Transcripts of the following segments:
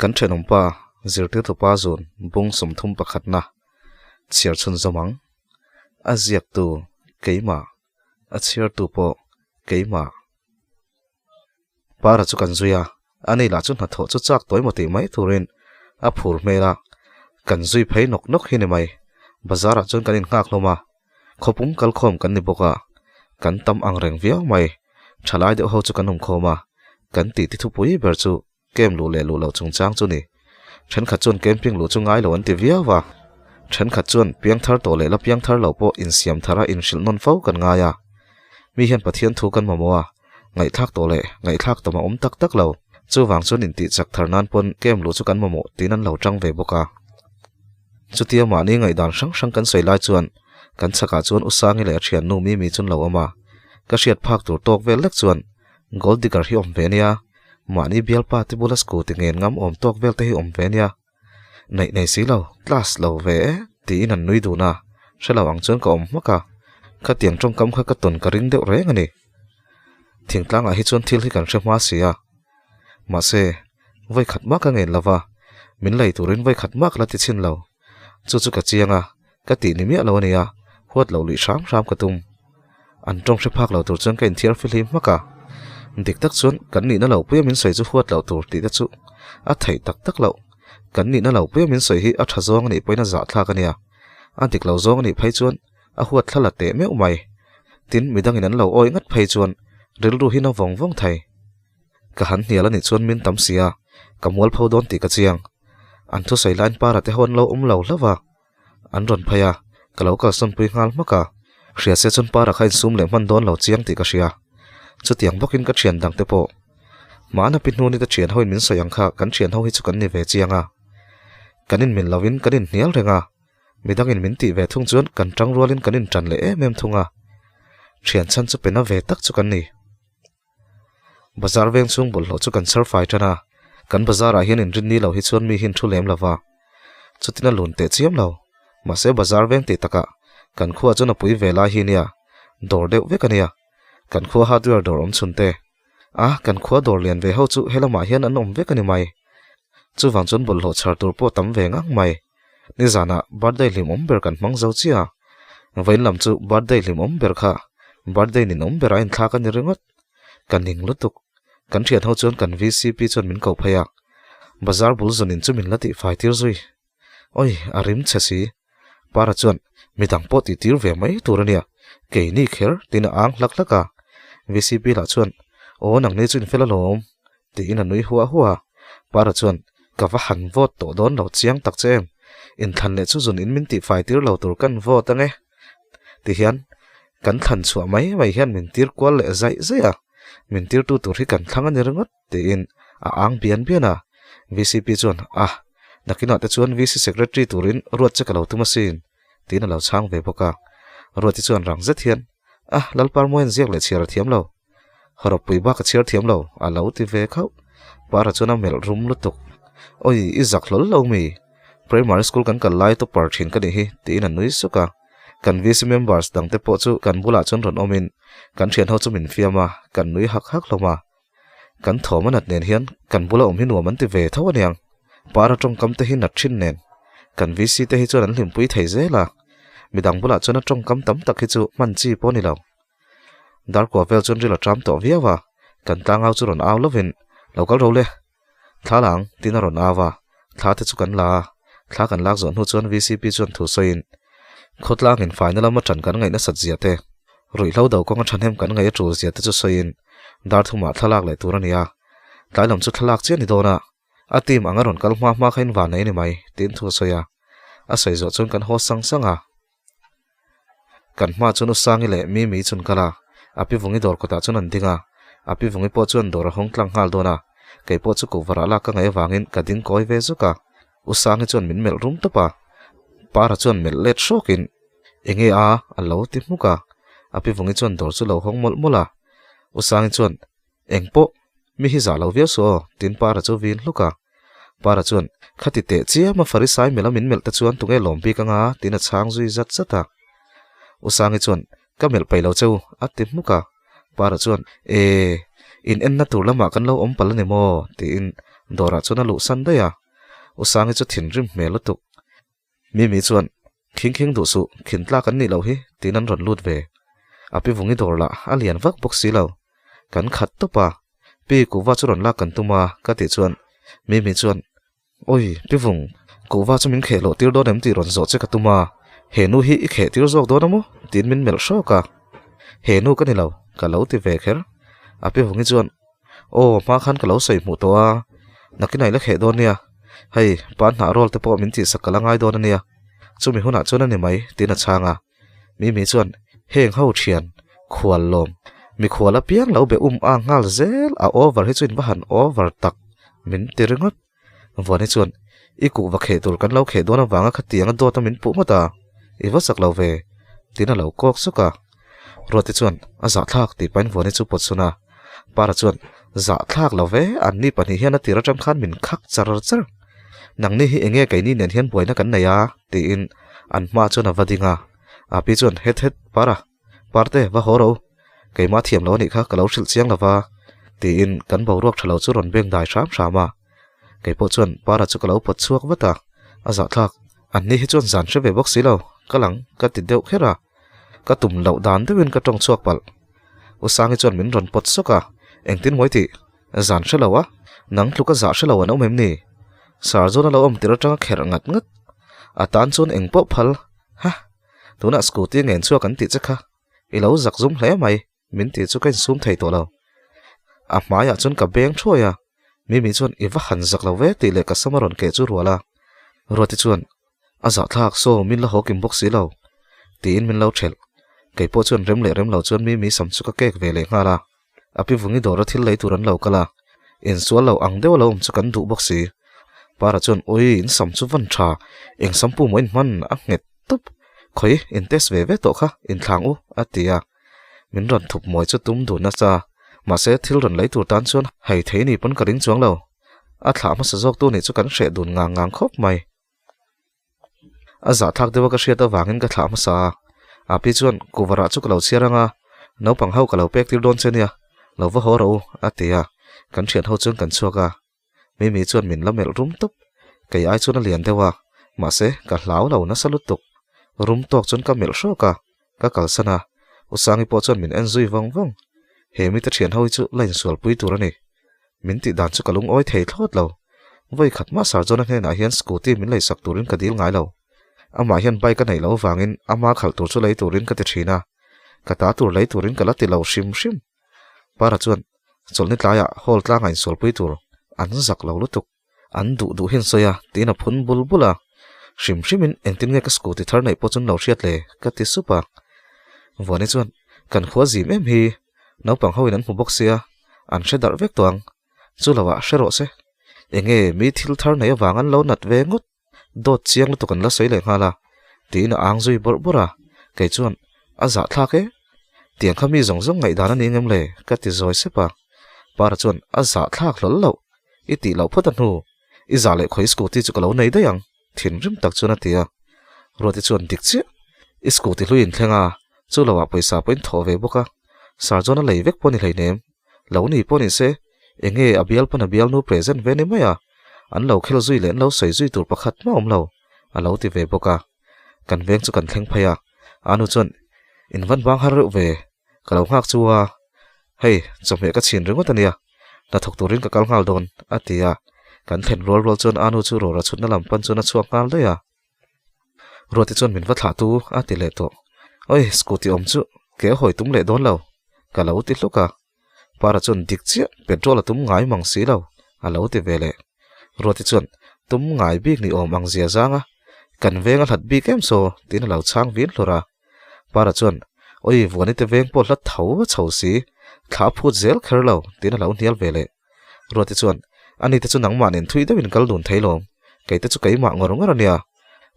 Kan thenawmpa zirtirtupa zun bung 31 pakhatna chhiar chhunzawm ang. A ziaktu keimah, a chhiartu pawh keimah. Para chu kan zui a, ani lah chu hnathawh chu chak tawi maw tih mai turin a phur hmel a, kan zui phei nawk nawk hi ni mai. Bazar ah chuan kan innghak hlawm a, khawpum kalkhawm kan ni bawk a, kan tam ang reng viau mai. Thalai deuh ho chu kan awmkhawm a, kan tih ti thupui ber chu Camp luh leh luh loh chungchang chu ni. Thenkhat chuan camping luh chu ngai lo an ti viau va. Thenkhat chuan piang thar tawh leh la piang thar lo pawh insiam thar a inhrilh nawn fo kan ngai a. Mi hian Pathian thu kan mamawh a, ngaihthlak tawh leh ngaihthlak tam a awm tak tak lo. Chuvang chuan intih chak thar nan pawn camp luh chu kan mamawh tiin an lo tang ve bawk a. Chutia mahni ngaihdan hrang hrang kan sawi lai chuan kan chhakah chuan Usangi leh a thiannu Mimi chu an lo awm a. Ka hriat phak tur tawk vel lek chuan Gold digger hi awm ve nia. Mahni bialpa te bula scooty ngen ngam awm tawk vel te hi awm ve nia. Neih nei si lo, class lo ve e tiin an nui dun a, hre lo ang chuan ka awm hmak a, khatiang tawngkam kha ka tawn ka ring deuh reng a ni. Thingtlangah hi chuan thil hi kan hre hma si a. Mahse, vawi khat mah ka ngen lo va, min lei turin vawi khat mah ka la ti chhin lo. Chu chu ka chiang a, ka tih ni miah lo a nia, huat loh luih hram hram ka tum. An tawng hre phak lo tur chuan ka inthiar fihlim hmak a, dik tak chuan kan nihna lo puia min sawi chu huat loh tur tih te chu a theih tak tak loh. Kan nihna lo puia min sawi hi a tha zawng a nih pawhin a zahthlak a nia, a dik lo zawng a nih phei chuan a huat thla la teh meuh mai. Tin, midangin an lo awi ngat phei chuan rilru hi na vawng vawng thei. Ka han hnial a nih chuan min tam si a, ka mualpho dawn tih ka chiang. An thusawi lain para te ho an lo awm lo hlauh a. An rawn phei a, ka lo kalsawn pui nghal hmak a. Hria se chuan para kha insum leh hman dawn lo chiang tih ka hria. Chutiang bawkin ka thian dang te pawh. Hmana pi hnuni te thian hoin min sawi ang kha kan thian ho hi chu kan ni ve chiang a. Kan inmil lovin kan inhnial reng a. Midangin min tih ve thung chuan kan tang rualin kan intan leh em em thung a. Thian chhan chu pena ve tak chu kan ni. Bazar veng chhung bawlhhlawh chu kan chhar fai tan a, kan bazar ah hian inrin ni lo hi chuan mi hi an thu lem lo va, chutin a lun teh chiam lo. Mahse bazar veng tih takah kan khua chuan a pui ve lai hi nia, dawr deuh vek a nia. Kan khua hardware dawr awm chhun te. A, kan khua dawr lian ve ho chu helamah hian an awm vek a ni mai. Chuvang chuan bawlhhlawh chhar tur pawh tam ve ngang mai. Nizanah birthday hlimawm ber kan hmang zo chiah a, vawiin lam chu birthday hlimawm ber kha birthday ninawm ber a inthlak a ni ringawt. Ka ning lutuk. Kan thian ho chuan kan VCP chuan min ko phei a, bazar bul zawnin chu min la tihfai tir zui. Oi, a rim chhe si. Para chuan midang pawh tih tir ve mai tur a nia, keini kher tiin a ang hlak hlak a. VCP lah chuan, Aw nangni chu infel alawm. Tiin a nui huah huah a. Para chuan, Ka va han vote tawh dawn lo chiang tak che em? Inthlan leh chu zun in min tihfai tir lo tur kan vote ange. Ti hian kan thlan chhuah mai mai hian min tir kual leh zaih zaih a, min tirtu tur hi kan thlang a ni ringawt tiin a ang bian bian a. VCP chuan, A, nakinah te chuan VC Secretary turin ruat che ka lo tum asin tiin a lo chhang ve bawk a. Ruati chuan rang zet hian, A, Lalparmawian ziak leh chhiar a thiam lo. Harawpui bak a chhiar thiam lo, a lo ti ve khauh. Para chuan a melh rum lutuk. Oi, i zak hlawl lo mi? Primary school kan kal lai topper thin ka nih hi, tiin a nui suk a. Kan VC members dangte pawh chu kan bulah chuan rawn awmin kan thianho chu min fiam a, kan nui hak hak hlawm a. Kan thawm a nat nen hian kan bula awm hi nuam an ti ve tho aniang. Para tawngkam te hi nat thin nen. Kan VC te hi chuan an hlimpui thei zel a. Midang bulah chuan a tawngkam tam tak hi chu hman chi pawh a ni lo. Darkua vel chuan ril a ṭam tawh viau a, kan tlangau chu rawn au lovin, Lo kal ro le, thla la ang, tiin a rawn au a, thla te chu kan la a, thla kan lak zawh hnu chuan VCP chuan thu sawiin, Khawtlangin faina lama ṭan kan ngaih nasat zia te, ruihhlo do kawnga ṭhahnem kan ngaih a ṭul zia te chu sawiin, dar thumah thla lak leh tur a ni a, tlai lam chu thla lak chiah a ni dawn a, a team anga rawn kal hma hma kha in van nei a ni mai, tiin thu a sawi a, a sawi zawh chuan kan haw sang sang a. Kan hma chuan U Sangi leh Mimi chun kal a, a pi vungi dawr kawtah chuan an ding a, a pi vungi pawh chuan dawr a hawng tlang nghal dawn a, kei pawh chu kuhvarah lak ka ngaih avangin ka ding kawi ve zuk a, U Sangi chuan min melh rum tawp a, Para chuan melh let hrawkin, Enge a? a lo ti hmuk a, a pi vungi chuan dawr chu lo hawng mawlh mawlh a, U Sangi chuan, Eng pawh? Mi hi zah lo viau suh aw, tiin Para chu vin hluk a. Para chuan, Khati teh chiam a Farisai melh a min melh te chuan tunge lawm bik anga? tiin a chhang zui zat zat a. U Sangi chuan, Ka melh paih lo che u, a ti hmuk a. Para chuan, E, in enna tur lamah kan lo awm palh a ni maw? tiin dawrah chuan a luhsan daih a. U Sangi chu thinrim hmel lutuk. Mimi chuan, Khing khing duh suh, khin tlak an nih loh hi, tiin an rawn lut ve. A pi vungi dawr lah a lian vak bawk si lo. Kan khat tawp a, Pi kuhva chu rawn lak kan tum a, ka tih chuan Mimi chuan, Awi, Pi Vung, kuhva chu min kheh loh tir dawn em tih rawn zawh che ka tum a, he nu hi i kheh tir zawk dawn a maw? tiin min melh hrawk a. He nu ka ni lo, ka lo ti ve kher. A pi Vungi chuan, Aw, hma khan ka lo sawi hmuh tawh a, nakinah i la kheh dawn nia. Hei, pa hnah rawl te pawh min tihsak ka la ngai dawn a nia. Chumi hunah chuan a ni mai, tiin a chhang a. Mimi chuan, Heng ho thian, khual lawm, mikhual apiang lo be um a nghal zel a over hi chu in va han over tak, min ti ringawt. Vuani chuan, I kuh va kheh tur kan lo kheh dawn avanga khatiang a dawt a min puh ngawt a, i va chak lo ve, tiin a lo kawk suk a. Ruati chuan, A zahthlak tih pahin Vuani chu pawt sun a. Para chuan, Zahthlak lo ve, anni pahnih hian a tir atang khan min khak char char. Nangni hi enge keini nen hian buaina kan nei a? tiin an hma chuan a va ding a. Api chuan, Het het, Para, Parte, va haw ro. Keimah thiam lo anih kha ka lo hrilh chiang lo va, tiin kan boruak tha lo chu rawn beng dai hram hram a. Kei pawh chuan Para chu ka lo pawt chhuak vat a, a zahthlak. Anni hi chuan zan hre ve bawk si lo, ka lang ka ti deuh kher a. Ka tum loh dan deuhin ka tawng chhuak palh. U Sangi chuan min rawn pawt sawk a, Engtin mawi tih? Zan hre lo a? Nang tluk a zah hre lo an awm em ni? Sir chuan a lo awm tir atanga kherh ngat ngat. A tan chuan eng pawh phal. Ha! Tunah scooty ngen chhuak an tih che kha. I lo zak zum hle mai, min tih chu ka insum thei tawh lo. A hmaiah chuan ka beng thuai a, Mimi chuan i va han zak lo ve tih leh ka sam a rawn keh chu rual a. Ruati chuan, A zahthlak saw min la haw kim bawk si lo, tiin min lo thelh. Kei pawh chuan rem leh rem lo chuan Mimi sam chu ka kek ve leh nghal a. A pi vungi dawra thil lei tur an lo kal a, insual lo ang deuh a lo awm chu kan duh bawk si. Para chuan, Ui, in sam chu van tha, eng sam pu maw in hman a nghet tawp. Khawi, in test ve ve tawh kha, inthlang u, a ti a. Min rawn thup mawi chu tum dun nasa, mahse thil rawn lei tur tan chuan hei thei ni pawn ka ring chuang lo. A thlah hmasa zawk tu nih chu kan hreh dun ngang ngang khawp mai. A zahthlak deuh a ka hriat avangin ka thlah hmasa a, Api chuan kuvarah chu ka lo chhiar ang a, naupang ho ka lo pek tir dawn che nia, lo va haw rawh u, a ti a, kan thian ho chuan kan chhuak a. Mimi chuan min la melh rum tawp, kei ai chuan a lian deuh a, mahse ka hlau lo nasa lutuk. Rum tawk chuan ka melh hrawk a, ka kalsan a, Usangi pawh chuan min en zui vawng vawng. He mite thian ho hi chu la insualpui tur a ni. Min tih dan chu ka lungawi thei thlawt lo. Vawi khat mah Sarjona hnenah hian scooty min leisak turin ka dil ngai lo. Amah hian bike a neih loh avangin ama khalh tur chu lei turin ka ti thin a, ka ta tur lei turin ka la ti lo hrim hrim. Para chuan chawlhni tlaiah hall tlangah insualpui tur an zak lo lutuk. An duh duh hian sawi a, tiin a phun bul bul a. Hrim hrimin engtin nge ka scooty thar neih pawh chu an lo hriat le? ka ti sup a. Vuani chuan, Kan khua zim em hi, naupang hoin an hmu bawk sia, an hre darh vek tawh ang. Chu lovah hre rawh se. Enge mi thil thar neih avang an lo nat ve ngawt? Dawt chiang lutuk an la sawi leh nghal a, tiin a ang zui bawrh bawrh a. Kei chuan, A zahthlak e. Tiang kha mi zawng zawng ngaihdan a ni ngem le? ka ti zawi sep a. Para chuan, A zahthlak hlawl loh. I tih loh phawt a hnu. I zah leh khawi scooty chu ka lo nei daih ang, thinrim tak chuan a ti a. Ruati chuan dik chiah. I scooty hlui in thleng a, chu loah pawisa pawh in thawh ve bawk a. Sir chuan a lei vek pawh ni hleinem. Lo ni pawh ni se, enge a bial pawn a bialnu present ve ni mai a. An lo khel zui leh an lo sawi zui tur pakhat mah awm lo, a lo ti ve bawk a. Kan veng chu kan thleng phei a. Anu chuan, In van vang har reuh ve, ka lo nghak chu a. Hei, chawhmeh ka chhin ringawt a nia, hnathawk turin ka kal nghal dawn, a ti a. Kan thlen rual rual chuan Anu chu rawra chhutna lam pan chuan a chhuak nghal daih a. Ruati chuan min va thlah tu a ti leh tawh. Oi, scooty awm chu ke a hawi tum leh dawn lo, ka lo ti hluk a. Para chuan dik chiah petrol a tum ngai mang si lo, a lo ti ve leh. Ruati chuan tum ngai bik ni awm ang zia zang a, kan veng a hlat bik em saw, tiin a lo chhang vin hlur a. Para chuan, Oi, Vuani te veng pawh hla tho a chho si, thla a phut zel kher lo, tiin a lo hnial ve leh. Ruati chuan, Ani te chu nangmah nen thui deuhin kal dun thei lawm, kei te chu keimah ngawr ngawr a nia.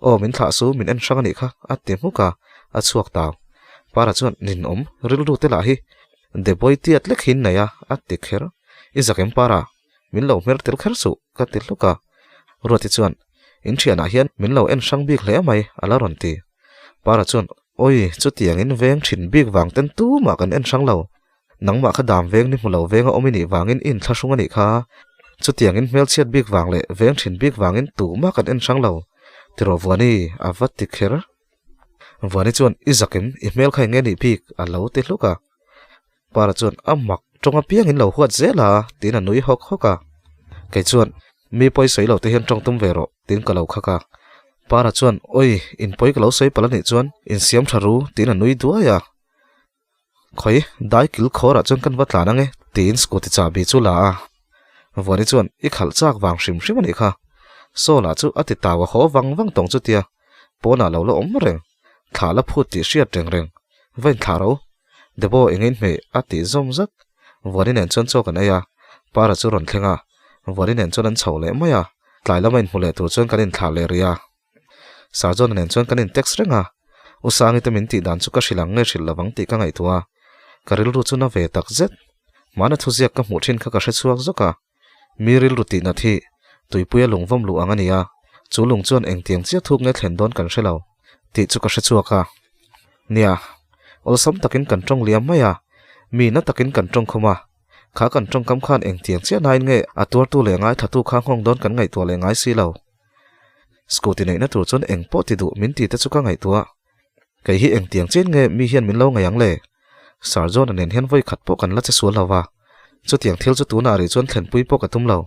Aw, min thlah su, min en hrang a nih kha, a ti hmuk a, a chhuak tau. Para chuan, Ninawm, rilru te lah hi, Deboi tiat lek hi in nei a, a ti kher. I zakem para, min lo hmer tel kher suh, ka ti hluk a. Ruati chuan, In thianah hian min lo en hrang bik hle mai, a la rawn ti. Para chuan, Awi, chutiangin veng thin bik vang ten tumah kan en hrang lo. Nangmah kha dam veng ni hmu lo venga awm i nih vangin i inthlahrung a nih kha. Chutiangin hmelchhiat bik vang leh veng thin bik vangin tumah kan en hrang lo. Tiraw Vuani, a va ti kher. Vuani chuan, I zakim, i hmel kha eng nge nih bik? a lo ti hluk a. Para chuan, A mak, tawng apiang in lo huat zel a, tiin a nui hawk hawk a. Kei chuan, Mi pawi sawi lo te hian tawng tum ve rawh, tiin ka lo khak a. Para chuan, Awi, in pawi ka lo sawi palh a nih chuan, insiam tha ru, tiin a nui duai a. Khawi, dai kil khawrah chuan kan va tlan ang e, tiin scooty chahbi chu la a. Vuani chuan, I khalh chak vang hrim hrim a nih kha. Saw-lah chu a ti tau a haw vang vang tawng chutia, pawnah lo la awm reng, thlah la phut tih hriat reng reng, va inthlah ro. Debo eng inhmeh a tih zawm zat. Vuani nen chuan chaw kan ei a, Para chu rawn thleng a, Vuani nen chuan an chho leh mai a, tlai lama inhmu leh tur chuan kan inthlah leh rih a. Sarjona nen chuan kan in-text reng a, U Sangi te min tih dan chu ka hrilh ang nge hrilh lovang tih ka ngaihtuah a, ka rilru chu na ve tak zet. Hmana thuziak ka hmuh thin kha ka hre chhuak zawk a, mi rilru tih nat hi tuipuia lungvawm luh ang a ni a, chu lung chuan engtiang chiah thuk nge thlen dawn kan hre lo tih chu ka hre chhuak a. Nia, awlsam takin kan tawng liam mai a, mi na takin kan tawng khum a, kha kan tawngkam khan engtiang chiah nain nge a tuartu leh ngaithatu kha nghawng dawn kan ngaihtuah leh ngai si lo. Scooty neihna tur chuan eng pawh ti duh min ti te chu ka ngaihtuah. Kei hi engtiang chin nge mi hian min lo ngaih ang le? Sir John-a nen hian vawi khat pawh kan la che sual lo va, chutiang thil chu tunah rih chuan thlenpui pawh ka tum lo.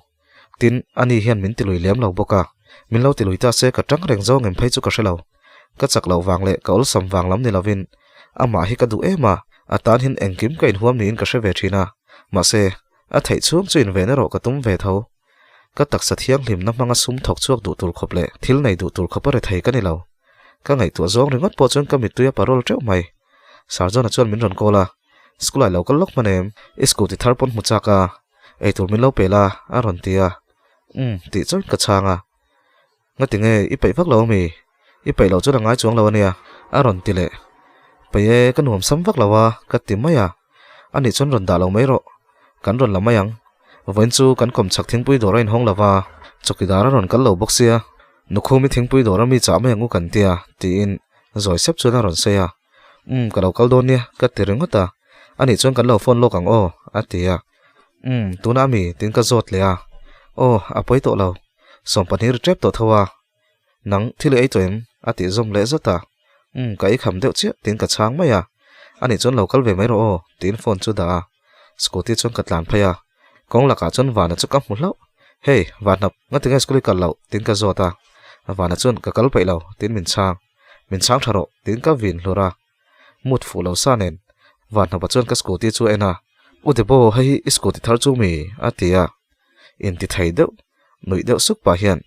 Tin, ani hian min tilui lem lo bawk a, min lo tilui ta se ka tang reng zawng em phei chu ka hre lo. Ka chak loh vang leh ka awlsam vang lam ni lovin amah hi ka duh em a, a tan hian engkim ka inhuam niin ka hre ve thin a, mahse, a theih chhung chu inven erawh ka tum ve tho. Ka taksa thianghlimna hmanga sum thawk chhuak duh tur khawp leh thil nei duh tur khawp a rethei ka ni lo. Ka ngaihtuah zawng ringawt pawh chuan ka mittui a parol teuh mai. Sarjona chuan min rawn call a, School ah i lo kal lawk hman em? I scooty thar pawn hmu chak a, eitur min lo pe la a rawn ti a. Umm tih chuan ka chhang a. Ngati nge i peih vak lo ami? I peih loh chuan a ngai chuang lo ania a rawn ti leh. Peih e, ka nuam sam vak lo a ka ti mai a. Anih chuan rawn dah lo mai rawh. Kan rawn la mai ang. Vawiin chu kan kawm chhak thingpui dawr a inhawng lo va, chawkidar a rawn kal lo bawk sia. Nukhumi thingpui dawr a mi chah mai ang u kan tia tiin zawi sep chuan a rawn sawi a. Umm ka lo kal dawn nia ka ti ringawt a. Anih chuan kan lo phone lawk ang aw a ti a. Umm tunah ami tiin ka zawt leh a. Aw a pawi tawh lo. 20 ri tep tawh tho a. Nang thil i ei tawh em? A tih zawm leh zat a. Umm ka ei kham deuh chiah tiin ka chhang mai a. Anih chuan lo kal ve mai rawh aw tiin phone chu dah a. Scooty chuan ka tlan phei a. Kawng lakah chuan Vana chu ka hmu hlauh. Hey Vanhnap ngati nge school i kal loh? Tiin ka zawt a. Vana chuan ka kal peih lo tiin min chhang. Min chhang tha rawh tiin ka vin hlur a. Mut fuh lo sa nen Vanhnapa chuan ka scooty chu a en a. U Debo hei hi i scooty thar chu mi? A ti a. Inti thei deuh nuih deuh sup pah hian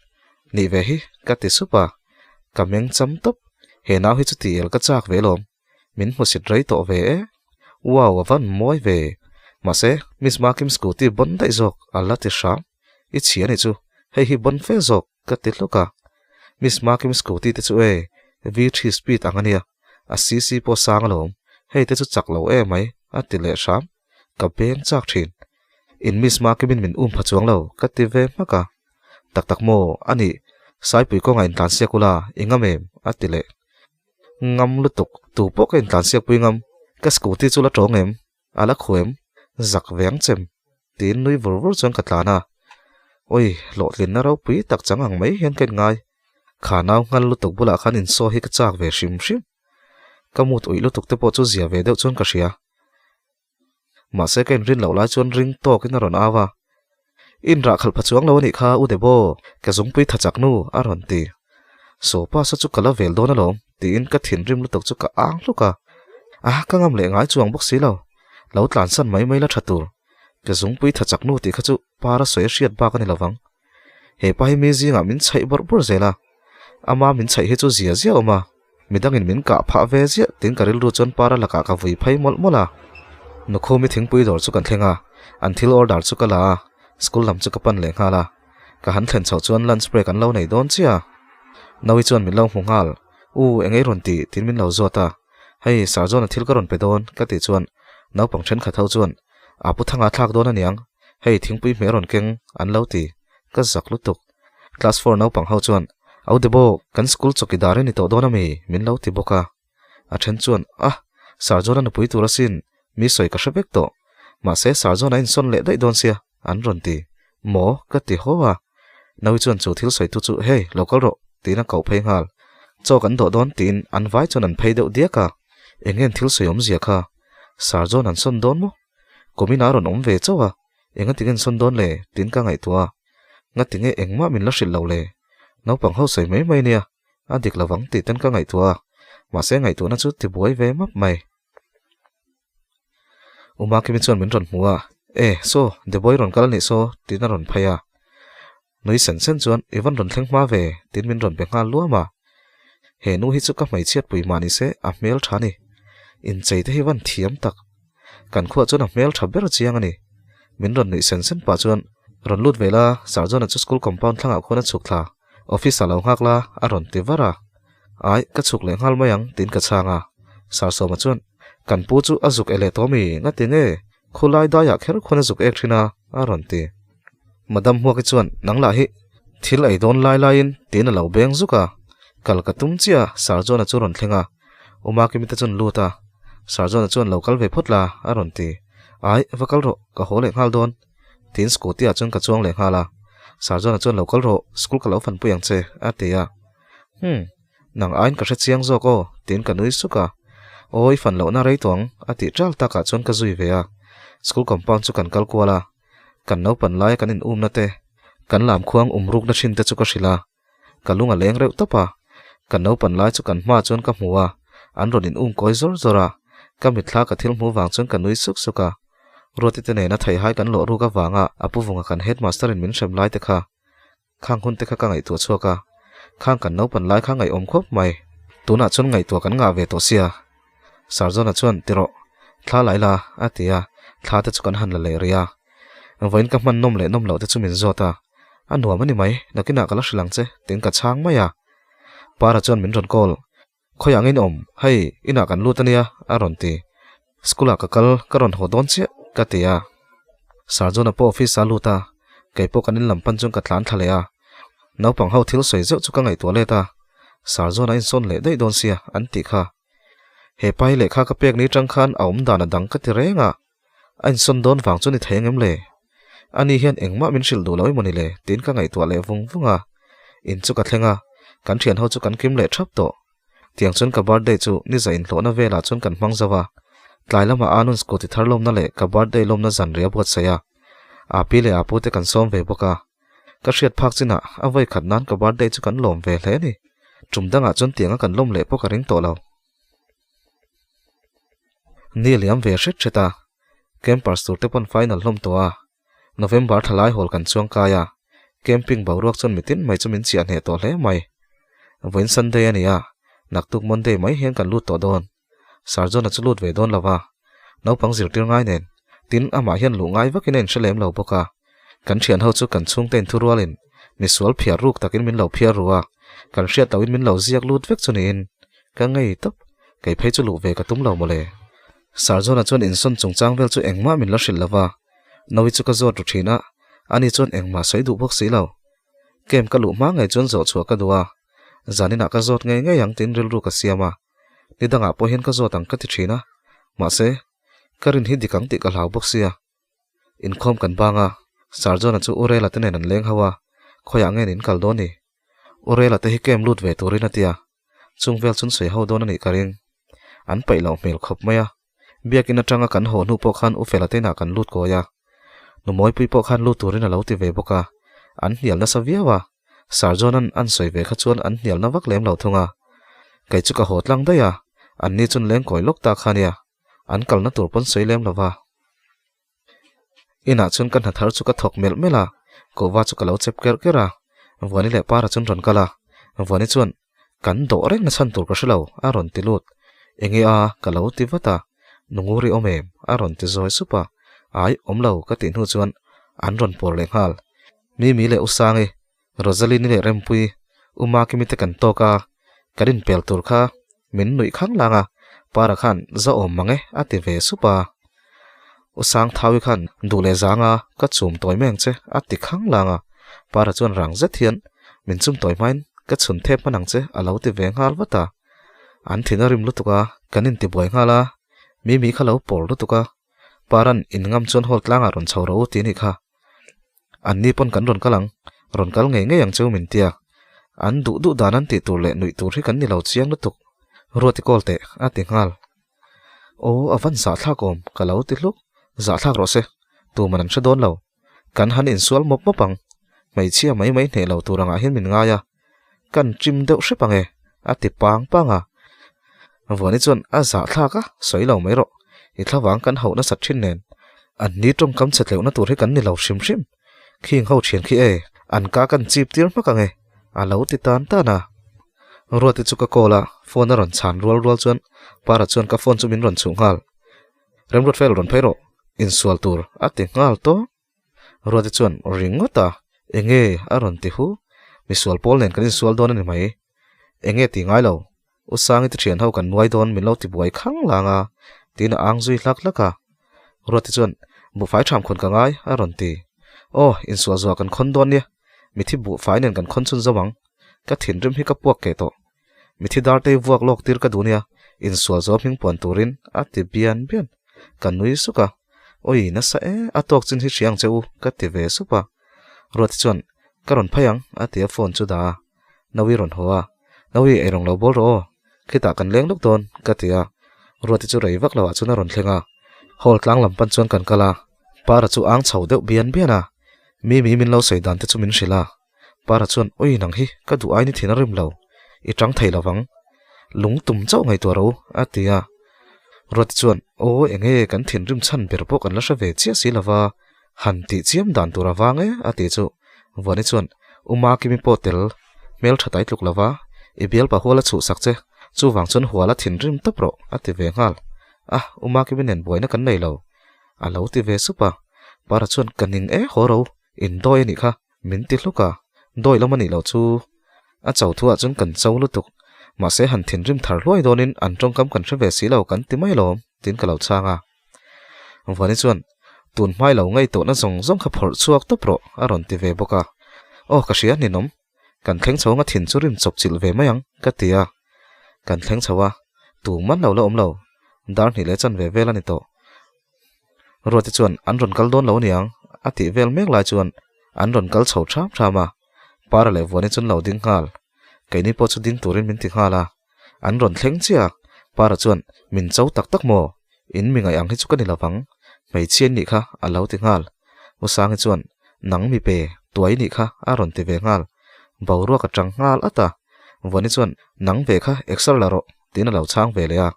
nih ve hi ka ti sup a, ka meng cham tawp, he nau hi chu ti el ka chak ve lawm, min hmusit rei tawh ve e, wow a van mawi ve, mahse Miss Makim scooty bawn daih zawk a la ti hram, i chhia nih chu hei hi bawn fe zawk ka ti hluk a, Miss Makim scooty te chu e V3 speed ang ania, a CC pawh sang alawm, hei te chu chak lo e mai a ti leh hram. Ka beng chak thin. In miss Makimin min um pha chuang lo, ka ti ve hmak a. Tak tak maw, a nih, Saipui kawngah intlansiak ula, i ngam em? a ti leh. Ngam lutuk, tu pawh ka intlansiak pui ngam, ka scooty chu la tawng em? A la khuh em? Zak ve ang chem, tiin nui vur vur chuan ka tlan a. Awi, hlawhtlinna ropui tak chang ang mai hian ka inngai. Kha nau nghal lutuk bulah khan insaw hi ka chak ve hrim hrim. Ka mut uih lutuk te pawh chu zia ve deuh chuan ka hria. Mahse ka inrin loh lai chuan ring tawkin a rawn au a. In rah khalh pha chuang lo a nih kha U Debo, ka zungpui tha chak nu a rawn ti. Saw pa sa chu ka la vel dawn alawm tiin ka thinrim lutuk chu ka ang hluk a. A ka ngam leh ngai chuang bawk si lo. Lo tlansan mai mai la tha tur. Ka zungpui tha chak nu tih kha chu para sawi a hriat bak a ni lovang. He pa hi mi zingah min chhaih bawrh bawrh zel a. Ama min chhaih hi chu zia zia awm a. Midangin min kah phah ve ziah tiin ka rilru chuan para lakah ka vui phei mawlh mawlh a. Nukhumi thingpui dawr chu kan thleng a, an thil order chu ka la a, school lam chu ka pan leh nghal a. Ka han thlen chhoh chuan lunch break an lo nei dawn chiah a. Naui chuan min lo hmu nghal, U, eng ei rawn tih? tiin min lo zawt a. Hei, Sir John-a thil ka rawn pe dawn, ka tih chuan naupang thenkhat ho chuan, A pu thanga thlak dawn aniang. Hei thingpui hmeh rawn keng an lo ti. Ka zak lutuk. Class four naupang ho chuan, Au Debo, kan school chawkidar i ni tawh dawn ami? min lo ti bawk a. A then chuan, Ah! Sir John-a nupui tur asin, mi sawi ka hre vek tawh. Mahse Sir John-a insawn leh daih dawn sia, an rawn ti. Maw? ka ti haw a. Naui chuan chu thil sawitu chu, Hey, lo kal rawh, tiin a koh phei nghal. Chaw kan dawh dawn tiin an vai chuan an phei deuh diak a. Eng nge thil sawi awmzia kha? Sir John an sawn dawn maw? Kumin a rawn awm ve chauh a, enga tinge an sawn dawn le? tiin ka ngaihtuah a. Nga tinge engmah min la hrilh lo le? Naupang ho sawi mai mai nia. A dik lo vang tih ten ka ngaihtuah a, mahse ngaihtuahna chu ti buai ve map mai. Uma Kimi chuan min rawn hmu a, E, saw, Deboi rawn kal a nih saw, tiin a rawn phei a. Nui sen sen chuan, I van rawn thleng hma ve, tiin min rawn be nghal luam a. He nu hi chu ka hmeichhiat pui mah ni se, a hmel tha a ni. Inchei te hi van thiam tak. Kan khuah chuan a hmel tha ber chiang a ni. Min rawn nuih sen sen pah chuan, Rawn lut ve la, Sir John-a chu school compound thlangah khuan a chhuk thla. Office-ah lo nghak la, a rawn ti var a. Ai, ka chhuk leh nghal mai ang, tiin ka chhang a. Sir Sawma chuan, Kan pu chu a zuk e leh tawh mi, ngati nge? Khulai daiah kher khuan a zuk ek thin a, a rawn ti. Madam Hmuaki chuan, Nang lah hi thil ei dawn lai laiin, tiin a lo beng zuk a. Kal ka tum chiah a, Sir John-a chu rawn thleng a. Umakimi te chuan lut a. Sir John-a chuan lo kal ve phawt la, a rawn ti. Ai, va kal rawh, ka haw leh nghal dawn. Tiin scooty ah chuan ka chuang leh nghal a. Sir John-a chuan lo kal rawh, school ka lo fanpui ang che, a ti a. Hmm, nang aiin ka hre chiang zawk aw, tiin ka nui suk a. Aw, i fan lohna rei tawh ang, a tih ṭal takah chuan ka zui ve a. School compound chu kan kal kual a. Kan naupan laia kan in umna te, kan lam khuang um rukna thin te chu ka hrilh a. Ka lung a leng reuh tawp a, kan naupan lai chu kan hma chuan ka hmu a, an rawn in um kawi zawr zawr a, ka mitthla ka thil hmuh vang chuan ka nui suk suk a. Ruati te nena theihai kan lawh ruk avanga a pu vunga kan headmaster in min hrem lai te kha, khang hun te kha ka ngaihtuah chhuak a, khang kan naupan lai kha ngaihawm khawp mai. Tunah chuan ngaihtuah kan ngah ve tawh sia. Sir John-a chuan ti rawh, thla lai la, a ti a, thla te chu kan han la leh rih a. Vawiin ka hman nawm leh nawm loh te chu min zawt a, a nuam a ni mai, nakinah ka la hrilh ang che, tiin ka chhang mai a. Para chuan min rawn call, Khawiah nge in awm? Hei, inah kan lut a nia, a rawn ti. School-ah ka kal, ka rawn haw dawn chiah, ka ti a. Sir John-a pawh office-ah a lut a, kei pawh kan in lam pan chuan ka tlan thla leh a. Naupang ho thil sawi zeuh chu ka ngaihtuah let a, Sir John-a insawn leh daih dawn sia, an tih kha. He pa hi lehkha ka pek ni tang khan a awm dan a dang ka ti reng a. A insawn dawn vang chu ni thei angem le? Ani hian engmah min hrilh duh lo emaw ni le? tiin ka ngaihtuah leh vung vung a. In chu ka thleng a, kan thian ho chu kan kim leh thap tawh. Tiang chuan ka birthday chu ni za inhlawhna velah chuan kan hmang zo a. Tlai lamah Anun scooty thar lawmna leh ka birthday lawmna zanriah a buatsaih a. Api leh Apu te kan sawm ve bawk a. Ka hriat phak chinah a vawi khat nan ka birthday chu kan lawm ve hle a ni. Tum dangah chuan tianga kan lawm leh pawh ka ring tawh lo. Ni a liam ve hret hret a, campers tur te pawn final hlawm tawh a, November thlalai hawl kan chuang kai a, camping boruak chuan mitin mai chu min chiah hneh tawh hle mai. Vawiin Sunday a ni a, naktuk Monday mai hian kan lut tawh dawn. Sir John-a chu lut ve dawn lo va, naupang zirtir ngai nen, tin amah hian luh ngai vakin a inhre lem lo bawk a. Kan thian ho chu kan chhungte inthurualin misual phiar ruk takin min lo phiar ru a, kan hriat lohin min lo ziak lut vek chu niin ka ngei tawp, kei phei chu luh ve ka tum lo mawle. Sir John-a chuan insawn chungchang vel chu engmah min la hrilh lo va, Nawi chu ka zawt ru thin a, ani chuan engmah sawi duh bawk si lo. Camp ka luh hma ngei chuan zawh chhuah ka duh a, zaninah ka zawt ngei ngei ang tiin rilru ka siam a, ni dangah pawh hian ka zawt ang ka ti thin a, mahse, ka rin hi dik ang tih ka hlau bawk sia. Inkhawm kan bang a, Sir John-a chu Urela te nen an leng ho a, khawiah nge in kal dawn ni? Urela te hi camp lut ve turin a ti a, chung vel chun sawi ho dawn a nih ka ring. An paih loh hmel khawp mai a, biakin atanga kan haw hnu pawh khan Ufela te inah kan lut kawi a, Numawipui pawh khan lut turin a lo ti ve bawk a, an hnial nasa viau a, Sir John-a'n an sawi ve kha chuan an hnial na vak lem lo thung a. Kei chu ka haw tlang daih a, an ni chun leng kawi lawk ta kha nia. An kalna tur pawn sawi lem lo va. Inah chuan ka hna thar chu ka thawk melh melh a, Kova chu ka lo chep kerh kerh a. Vuani leh Para chuan rawn kal a, Vuani chuan, Kan dawh reng na chhan tur ka hre lo, a rawn ti lut. Enge a, ka lo ti vat a. Nunguri awm em? a rawn ti zawi sup a. Ai, awm lo, ka tih hnu chuan an rawn pawr leh nghal. Mimi leh Usangi, Rosaline-i leh Rempuii, U Makimi te kan tawk a, kan inpel tur kha min nuih khang lang a, Para khan za awm mang e a ti ve sup a. U Sangthaui khan duh leh zanga ka chum tawi mai ang che a ti khang lang a. Para chuan rang zet hian min chum tawi hmain ka chhun thep hman ang che a lo ti ve nghal vat a. An thin a rim lutuk a, kan intibuai nghal a, Mimi kha lo pawr lutuk a, Paran in ngam chuan hall tlangah rawn chho rawh u ti anih kha. An ni pawn kan rawn kal ang, rawn kal ngei ngei ang cheu min tia. An duh duh dan an tih tur leh nuih tur hi kan ni lo chiang lutuk. Ruati kawl teh a ti nghal. Aw a van zahthlak awm ka lo ti hluk, zahthlak rawh se, tuman an hre dawn lo. Kan han insual mawp mawp ang, hmeichhia mai mai hneh lo tur angah hian min ngai a, kan ṭim deuh hrep ang e a ti pang pang a. Vuani chuan a zahthlak a, sawi lo mai rawh, i thlavang kan hauh nasat ṭhin nen, an ni ṭawngkam chhe tleuhna tur hi kan ni lo hrim hrim, khing ho ṭhian khi e, an ka kan chip tir hmak ang e a lo ti tan tan a. Ruati chu ka call a, phone a rawn chhan rual rual chuan Para chuan ka phone chu min rawn chhuh nghal. Remruat fel rawn phei rawh, insual tur a ti nghal tawp. Ruati chuan ringawt a, Enge? a rawn ti hu. Misual pawl nen kan insual dawn a ni mai. Enge ti ngai lo, U Sangi te thian ho kan nuai dawn min lo ti buai khang lang a, tiin a ang zui hlak hlak a. Ruati chuan, Buhfai tham khawn ka ngai, a rawn ti. Aw, insual zuah kan khawn dawn nia, mithi buhfai nen kan khawn chhun zo ang. Ka thinrim hi ka puak keh tawh. Mithi dartei vuak lawk tir ka duh nia, insual zawm hming puan turin a ti bian bian. Ka nui suk a, Awi nasa e, a tawk chin hi hria ang che u, ka ti ve sup a. Ruati chuan, Ka rawn phei ang, a ti a phone chu dah a. Nawi rawn haw a, Nawi eirawng lo bawl rawh aw, khitah kan leng lawk dawn, ka ti a. Ruati chu rei vak loah chuan a rawn thleng a. Hall tlang lam pan chuan kan kal a, Para chu ang chho deuh bian bian a. Mimi min lo sawi dan te chu min hrilh a. Para chuan, Ui nang hi, ka duh ai ni thin a rim lo. I tang thei lo vang. Lung tum chauh ngaihtuah ro, a ti a. Ruati chuan, Aw, enge kan thinrim chhan ber pawh kan la hre ve chiah si lo va, han tih chiam dan tur a vang e, a ti chu. Vuani chuan, U Makimi pawh tel, hmel tha tai tluk lo va, i bialpa hual a chhuhsak che, chuvang chuan hual a thinrim tawp rawh, a ti ve nghal. A, U Makimi nen buaina kan nei lo, a lo ti ve sup a. Para chuan, Ka ning e haw ro, indawi a nih kha. Min ti hluk a, dawi lam a nih loh chu a cho thuah chuan kan cho lutuk. Mahse han thinrim thar hluai dawnin an tawngkam kan hre ve si lo kan ti mai alawm tiin ka lo chhang a. Vuani chuan, Tun hmai lo ngaihtuahna zawng zawng kha phawrh chhuak tawp rawh a rawn ti ve bawk a. Aw ka hria ninawm, kan thleng chho anga thin chu rim chawp chilh ve mai ang ka ti a. Kan thleng chho a, tuman lo la awm lo, dar hnih leh chanve vel a ni tawh. Ruati chuan an rawn kal dawn lo aniang a tih vel mek lai chuan an rawn kal chho ṭham ṭham a, Para leh Vuani chuan lo ding nghal. Keini pawh chu ding turin min ti nghal a, an rawn thleng chiah a, Para chuan min cho tak tak maw? In mi ngaih ang hi chu ka ni lovang, hmeichhia in nih kha a lo ti nghal. Usangi chuan nang mi pe, tuai nih kha a rawn ti ve nghal. Boruak a ṭang nghal at a, Vuani chuan nang ve kha exer la rawh tiin a lo chhang ve leh a.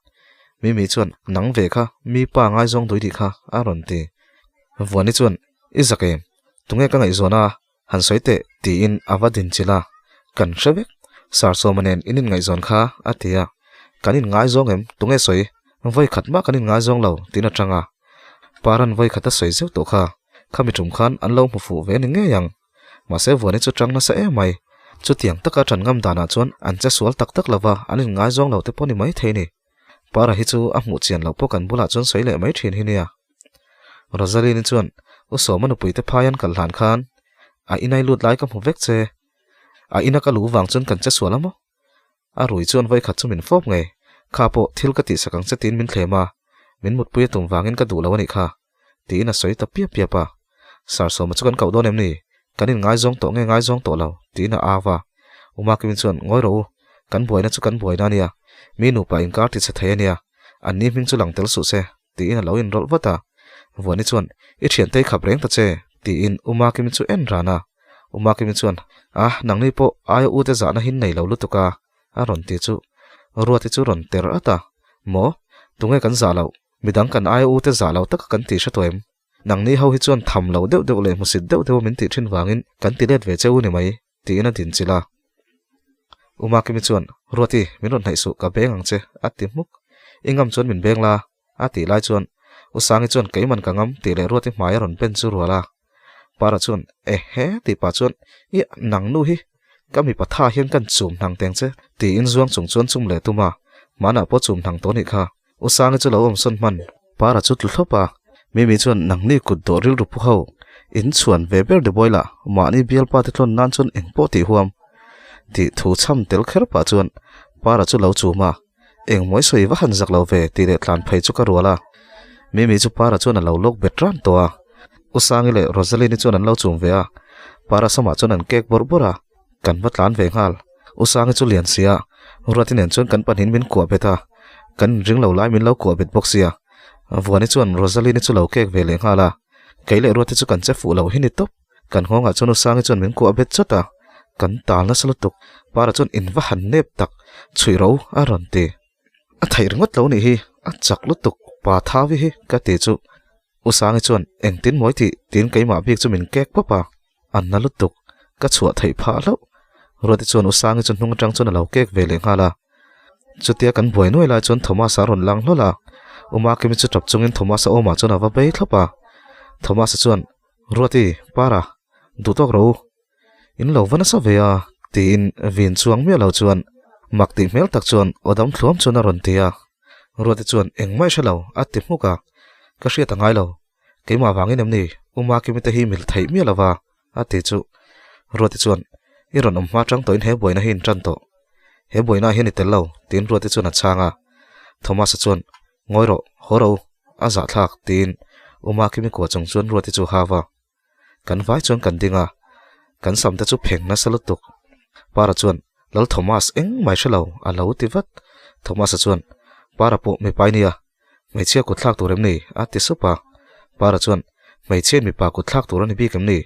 Mimi chuan, Nang ve kha, mi pa ngaizawng dui tih kha, a rawn ti. Vuani chuan, I zak em? Tunge ka ngaihzawn a, han sawi teh, tiin a va din chilh a. Kan hre vek. Sarsawma nen in inngaihzawn kha, a ti a. Kan inngaizawng em? Tunge sawi? Vawi khat mah kan inngaizawng lo, tiin a chang a. Paran vawi khat a sawi zeuh tawh kha. Khami tum khan an lo hmu fuh ve ni ngei ang. Mahse Vuani chu chang nasa em mai. Chutiang taka ṭan ngam danah chuan an che sual tak tak lova an inngaizawng lo te pawh ni maithei ni. Para hi chu a hmuh chian loh pawh kan bulah chuan sawi leh mai ṭhin hi nia. Rosaline-i chuan U Sawma nupui te phai an kal hlan khan a inai lut lai ka hmu vek che. A ina ka lu vang chuan kan che sual a maw? A rui chuan vawikhat chu min fawp ngei. Kha pawh thil ka tihsak ang che tiin min thlem a, min mutpui a tum vangin ka duh lo a nih kha, tiin a sawi ta piap piap a. Sarsawma chu kan koh dawn em ni? Kan inngaizawng tawh nge ngaizawng tawh lo? tiin a au a. Umakimin chuan, Ngawi rawh u, kan buaina chu kan buaina a nia, mi nupa inkar ti chhe thei a nia, an ni hming chu lang tel suh se, tiin a lo inrawlh vat a. Vuani chuan, I thiante i khap reng ta che, tiin Umakimi chu en ran a. Umakimi chuan, A, nangni pawh aia ute zahna hin nei lo lutuk a, a rawn ti chu. Ruati chu rawn ter at a, Maw? Tunge kan zah loh? Midang kan aia ute zah lo taka kan ti hre tawh em? Nangni ho hi chuan tham lo deuh deuh leh hmusit deuh deuh min tih thin vangin kan ti let ve che u ni mai, tiin a dinchilh a. Umakimi chuan, Ruati, min rawn hnaih suh, ka beng ang che, a ti hmuk. I ngam chuan min beng la, a tih lai chuan Usangi chuan keiman ka ngam tih leh Ruati hmai a rawn pen chu rual a. Para chuan, Ehe, tih pah chuan, Ih, nang nu hi, ka mipa tha hian kan chum hnang teng che, tiin zuang chung chuan chum leh tum a, hmanah pawh chum hnang tawh nih kha. Usangi chu lo awm sawn hman, Para chu tlu thlawp a. Mimi chuan nangni kut dawh rilru pu ho, in chhuan ve ber Deboi lah mahni bialpa te tlawn nan chuan eng pawh tih huam tih thu chham tel kher pah chuan Para chu lo chum a, eng mawi sawi va han zak lo ve tih leh tlan phei chu ka rual a. Mimi chu Para chuan a lo lawk bet ran tawh a, U Sangi leh Rosaline-i chuan an lo chum ve a, Para samah chuan an kek bawrh bawrh a, kan va tlan ve nghal. U Sangi chu lian sia, Ruati nen chuan kan pahnihin min kuah bet a, kan inring lo lai min lo kuah bet bawk sia. Vuani chuan Rosaline-i chu lo kek ve leh nghal a, kei leh Ruati chu kan che fuh lo hi ni tawp. Kan nghawngah chuan U Sangi chuan min kuah bet chawt a, kan tal nasa lutuk. Para chuan in va han nep tak, chhuih ro a rawn ti. A theih ringawt lo nih hi, a chak lutuk, pa thavi hi ka ti chu. U Sangi chuan engtin mawi tih tiin keimah bik chu min kek pawp a. A na lutuk, ka chhuah theih phah hlauh. Ruati chuan U Sangi chu hnung atang chuan a lo kek ve leh nghal a. Chutia kan buai nuai lai chuan Thomas-a a rawn lang hlawl a. U Makimi chu tap chungin Thomas-a awmah chuan a va bei thlawp a. Thomas-a chuan, Ruati, Para, duh tawk rawh u. In lo va nasa ve a, tiin vin chuang miah lo chuan mak tih hmel tak chuan aw dam thluam chuan a rawn ti a. Ruati chuan engmah i hre lo, a ti hmuk a. Ka hriat a ngai lo. Keimah vangin em ni U Makimi te hi mil theih miah lova? a ti chu. Ruati chuan, I rawn awm hma tang tawhin he buaina hi in tan tawh. He buaina ah hian i tel lo, tiin Ruati chuan a chhang a. Thomas-a chuan, Ngawi rawh, haw rawh u, a zahthlak, tiin U Makimi kua chung chuan Ruati chu a hau a. Kan vai chuan kan ding a, kan sam te chu pheng nasa lutuk. Para chuan, Lal Thomas engmah i hre lo, a lo ti vat. Thomas-a chuan, Para pawh mipa i nia, Hmeichhia kut thlak tur em ni? a ti sup a. Para chuan, Hmeichhiain mipa kut thlak tur a ni bik em ni?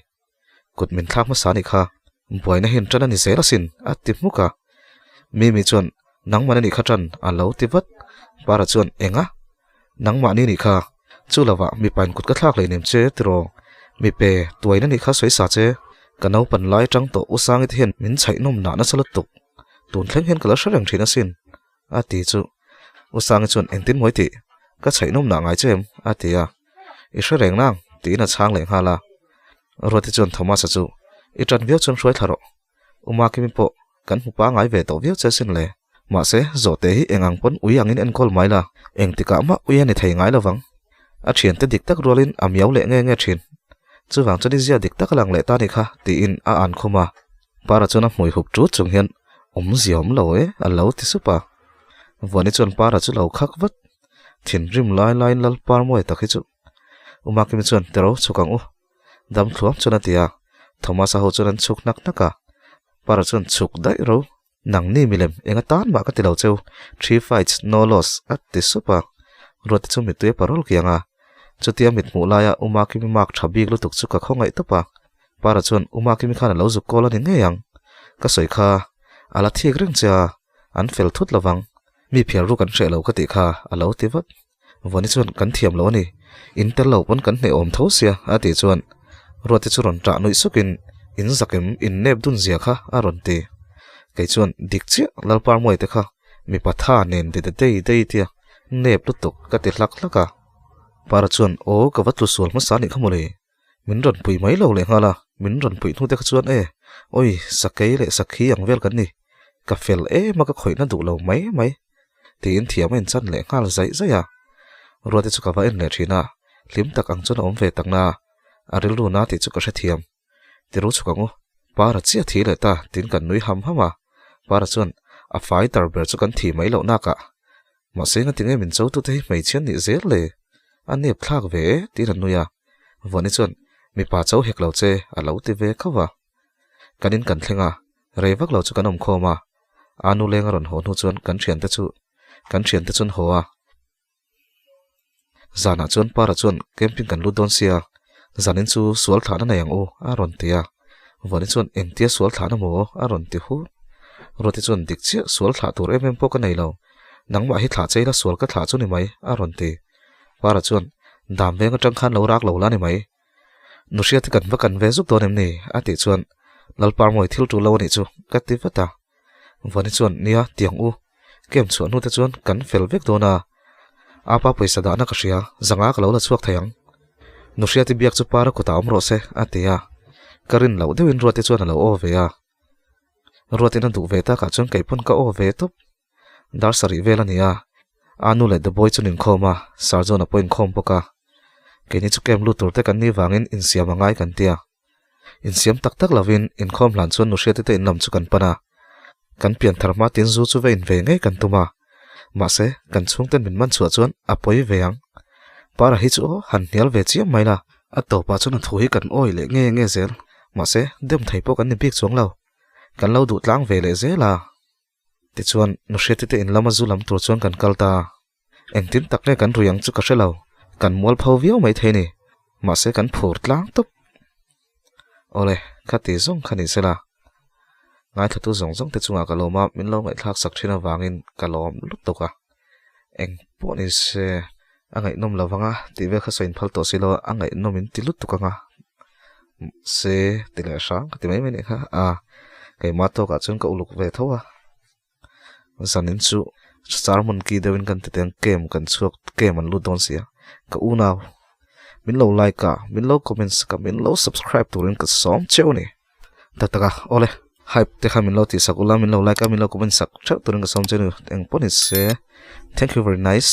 Kut min thlak hmasa anih kha, buaina hian tan a ni zel asin, a ti hmuk a. Mimi chuan, Nangmah anih kha tan, a lo ti vat. Para chuan, Enga? Nangmahni anih kha, chu lovah mipain kut ka thlak leh nem che tiraw? Mipe, tuain anih kha sawi sa che, ka naupan lai atang tawh U Sangi te hian min chhaih nawm nah nasa lutuk, tun thleng hian ka la hre reng thin asin. A ti chu U Sangi chuan engtin mawi tih ka chhaih nawm nah ngai che em? a ti a, I hre reng nang tiin a chhang leh nghal a. Ruati chuan Thomas-a chu I tan viau chuan hruai thla rawh, U Makimi pawh kan hmu pangai ve tawh viau che sin le, mahse zawhte hi eng ang pawn ui angin enkawl mai la, engtikah mah ui a ni thei ngai lovang. A thiante dik tak rualin a miau leh nge nge thin. Chuvang chuan i zia dik tak a lang leh ta ni kha tiin a an khum a. Para chuan a hmui hup tut chung hian awmzia awm lo e a lo ti sup a. Vuani chuan Para chu lo khak vat. Thinrim lai laiin lal par mawi tak hi chu U Makimi chuan tero chhuk ang u. Dam thluam chuan a ti a. Thomas-a ho chuan an chhuk hnak hnak a. Para chuan chhuk daih ro. Nangni milem eng atan mah ka ti lo cheu, three fights, no loss, a ti sup a. Ruati chu mittui a parol kiang a. Chutia mit hmuh laia U Makimi mark tha bik lutuk chu ka khawngaih tawp a. Para chuan U Makimi khan a lo zuk kawl a ni ngei ang. Ka sawi kha a la thik reng che a, an fel thut lovang. Mi phiar ru kan hreh lo ka tih kha a lo ti vat. Vawni chuan kan thiam lo a ni, in tel lo pawn kan hneh awm tho sia a tih chuan Ruati chu rawn ṭah nuih sukin in zakim in nep dun zia kha a rawn ti. Kei chuan dik chiah Lalparmuai te kha mipa tha nen de de dei dei tia nep lutuk ka ti hlak hlak a. Para chuan aw ka va tlu sual hmasa nih kha mawle. Min rawn pui mai lo leh nghal a, min rawn puih hnu te kha chuan e, awi sakei leh sakhi ang vel kan ni, ka fel em a ka khawihna duh lo mai mai, tiin thiam a inchan leh nghal zaih zaih a. Ruati chu ka va en leh thin a, hlim tak ang chuan a awm ve tak na, a rilru na tih chu ka hrethiam. Tiru chhuk ang u, Para chiah thi leh ta tiin kan nui ham ham a, Para chuan a fai tar ber chu kan thi mai loh nakah Mahse nga tinge min cho tute hi hmeichhia nih zel le? A nep thlak ve e tiin a nui a. Vuani chuan mipa cho hek lo che a lo ti ve khauh a. Kan in kan thleng a, rei vak lo chu kan awm khawm a. A nu leng a rawn haw hnu chuan kan thiante chu kan thiante chuan haw a. Zanah chuan Para chuan camping kan lut dawn sia, zanin chu sual thlahna nei ang u a rawn ti a. Vuani chuan engtia sual thlahna maw a rawn ti hu. Ruati chuan dik chiah sual thlah tur em em pawh ka nei lo, nangmah hi thlah che ila sual ka thlah chu ni mai a rawn ti. Para chuan dam veng atang khan lo rak lo la ni mai. Nu hriat kan va kan ve zuk dawn em ni? a tih chuan Lalparmawi thil tul lo a nih chu ka ti vat a. Vuani chuan nia tiang u, camp chhuah hnu te chuan kan fel vek dawn a, apa pawisa dahna ka hria, zanga ka lo la chhuak thei ang. Nu hriati biak chu para kutah awm rawh se a ti a, ka rin loh deuhin Ruati chuan a lo aw ve a. Ruatin a duh ve takah chuan kei pawn ka aw ve tawp. Dar sarih vel a ni a, a nu leh The Boy chu an inkhawm a, Sir John-a pawh a inkhawm bawk a. Keini chu camp lut tur te kan nih vangin insiam a ngai kan tia. Insiam tak tak lovin inkhawm hlan chuan Nuhriati te inlam chu kan pan a. Kan pian thar hma tin zu chu va in ve ngei kan tum a. Mahse, kan chhungten min man chhuah chuan a pawi ve ang. Para hi chu aw han hnial ve chiam mai la. A tawpah chuan a thu hi kan awi leh nge nge zel. Mahse, dem thei pawh kan ni bik chuang lo. Kan lo duh tlang ve leh zel a. Tichuan, Nuhriati te in lama zu lam tur chuan kan kal ta. Engtin tak nge kan rui ang chu ka hre lo. Kan mual pho viau mai thei ni. Mahse kan phur tlang tawp. Awle, kha ti zawng kha ni sela. Ngaithlatu zawng zawng te chungah ka lawm a, min lo ngaihthlak sak thin avangin ka lawm lutuk a. Eng pawh ni se, a ngaihnawm lo vang a, tih vel kha sawi inphal tawh si lo a, a ngaihnawm in ti lutuk ang a. Se ti leh hrang ka ti mai mai nih kha. A, keimah tawkah chuan ka uluk ve tho a. Zanin chu sermon ki deuhin kan ti teng camp kan chhuak camp an lut dawn sia ka unau min lo like a min lo comment sak a min lo subscribe turin ka sawm cheu a ni tak tak a awle hype te kha min lo tih sak ula min lo like a min lo comment sak theuh turin ka sawm cheu a ni engpawh ni se thank you very nice.